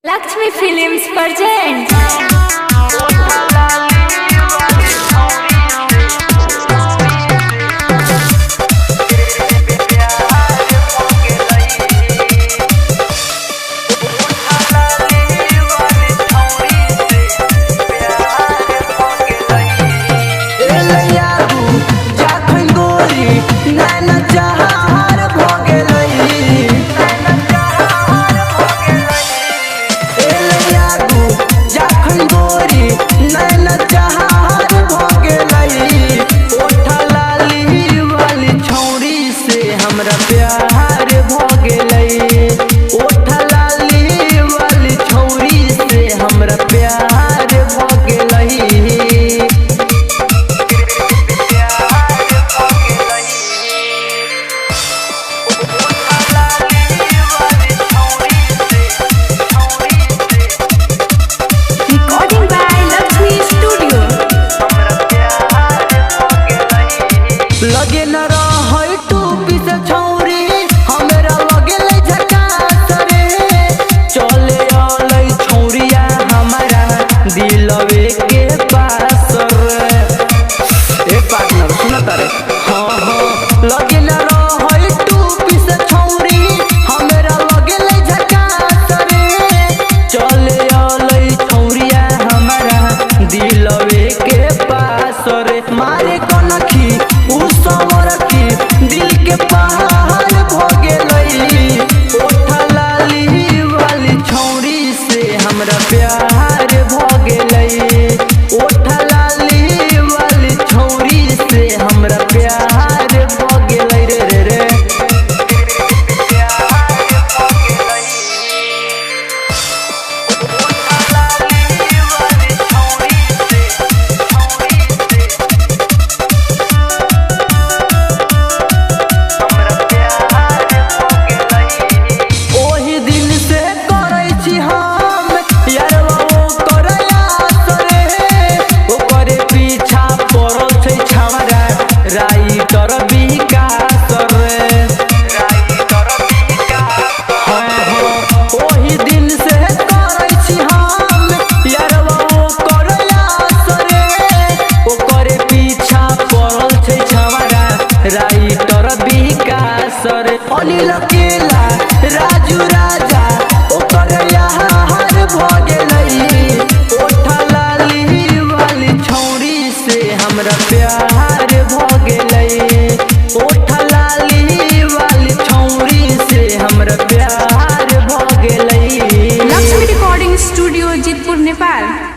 Lakshmi Films present. Recording by Lakshmi Studio. लगे न रहै टूपी से छौरी हमरा लगे ले झकास रे, चले अलै छौरिया हमरा दिलवे के पास रे। ए पार्टनर सुन तारे, हाँ हाँ लगे न रहै टूपी से छौरी हमरा लगे ले झकास रे, चले अलै छौरिया हमरा दिलवे के पास रे। मारे कनखी उ समरखी दिल के पहाड़ भ गेलै, ओठा लाली वाली छौरी से हमरा प्यार भ गेलै, ओठा लाली वाली छौरी से हमरा प्यार भ गेलै रे रे रे। ओही दिन से करै छी हम यारवा ओकर आस रे, ओकरे पीछा पड़ल छै छावरा राइटर विकास रे। हाँ हाँ ओही दिन से करै छी हम यारवा ओकर आस रे, ओकरे पीछा पड़ल छै छावरा राइटर विकास रे। अनिल अकेला राजू राजा ओकर यार भ गेलै, ओठा लाली वाली छौरी से हमरा प्यार भ गेलै, ओठा लाली वाली छौरी से हमरा प्यार भ गेलै। Lakshmi Recording Studio, Jitpur, Nepal.